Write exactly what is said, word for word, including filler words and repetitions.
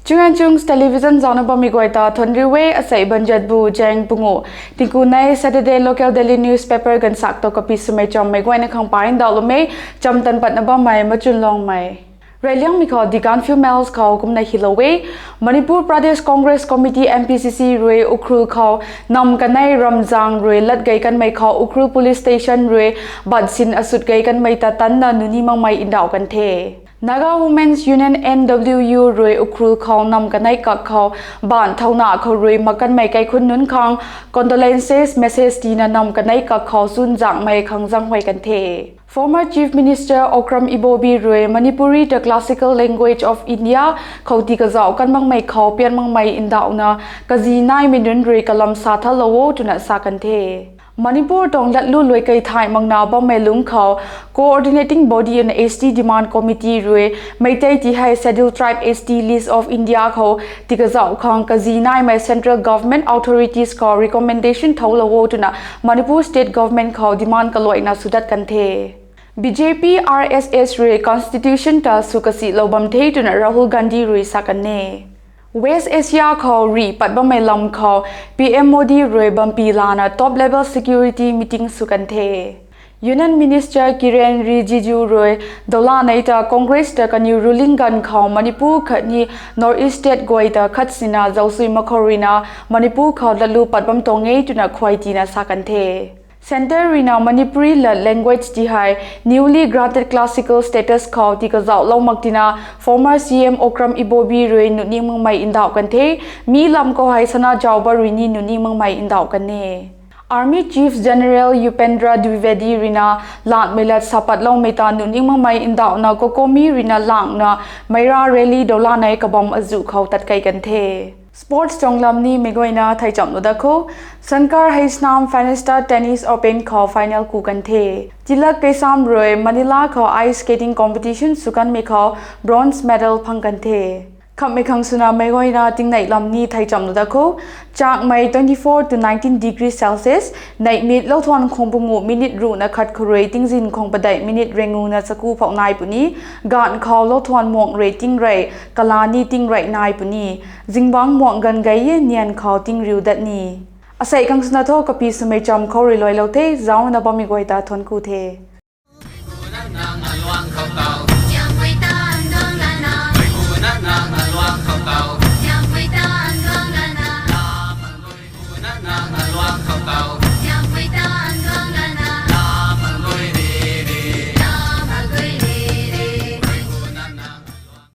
Chunganchung's Television zaucna bammei guay ta thuanc riu e. Asei banjat bu zaeng pungu tingku nei Saturday local daily newspaper ganvsak tu kapi swmei chammei guayna khang paindauhlou e. Cham tan patna bammei Machunlongmei. Reyliangmei khou The Gaanphiu Mail khou kumna hylou e. Manipur Pradesh Congress Committee, M P C C rui Ukhrul khou nam kanei ramzang rui lat gei kanmei khou Ukhrul Police Station rui batsin asut gei kanmei ta tanna nuni makmei ndauh kan the. Naga Women's Union, N W U rui Ukhrul khou nam kanei kak khou baanc thauna khou rui mak kanmei kaikhunc nunc khang condolences message tiina nam kanei kak khou chunzangmei khang zaenghuay kan the. Former Chief Minister Okram Ibobi rui Manipuri ta classical language of India khou tii kazauh kan makmei khou pian makmei ndauhna kazi naimei nunc rui kalam sa thalou o twna sa kan the. Manipur tuang latlu luai kei thay makna bammei lungc khou Coordinating Body and S T Demand Committee rui Meitei ti hei Scheduled Tribe S T List of India khou tii kazauh khang kazi naimei central government authorities khou recommendation thouclou o twna Manipur State Government khou demand kaluaina swdat kan the. B J P R S S rui constitution ta sw kasihlou bam the twna Rahul Gandhi rui sa kan e. West Asia khou rih pat bammei lam khou P M Modi rui bampi lana top level security meeting sw kan the. Union Minister Kiren Rijiju rui dolanei ta Congress ta kaniw ruling ganv khou Manipur khatni North East state guay ta khatsina zausui mak khou ruina Manipur khou latlu pat bam tuang e twna khuay tina sa kan the. Centre ruina Manipuri lat language ti hei newly granted classical status khou tii kazauhlou mak tina former C M Okram Ibobi rui nuni makmei ndauh kan the. Mi lam khou hei Sanajaoba rui ni nuni makmei ndauh kan e. Army Chief General Upendra Dwivedi ruina lanmei lat sapatloumei ta nuni makmei ndauhna COCOMI ruina langna meira rally dolanei kabam azuh khou tatkei kan the. Sports tuang lam ni meic guayna thei chamlou dat kho. Sankar Heisnam Fenesta Tennis Open khou final ku kan the. Tilak Keisham rui Manila khou ice skating competition sw kanmei khou bronze medal phang kan the. Khamhmei khang swna meic guayna tingneih lam ni thei chamlou dat kho. Chakmei twenty-four to nineteen degree Celsius, neihmit louthuan khwang pungu minute ruhna khat khou rui tingzin khwang padeih minute renguna chaku phouh nai puni. Gaanv khou louthuan muang rui tingrey kala ni tingrey nai puni. Zingbangc muang ganv gei e nian khou tingriu dat ni. Asei khang swna thu kapi swmei cham khou rui luailou the, zaucna bammei guay ta thuanc ku the.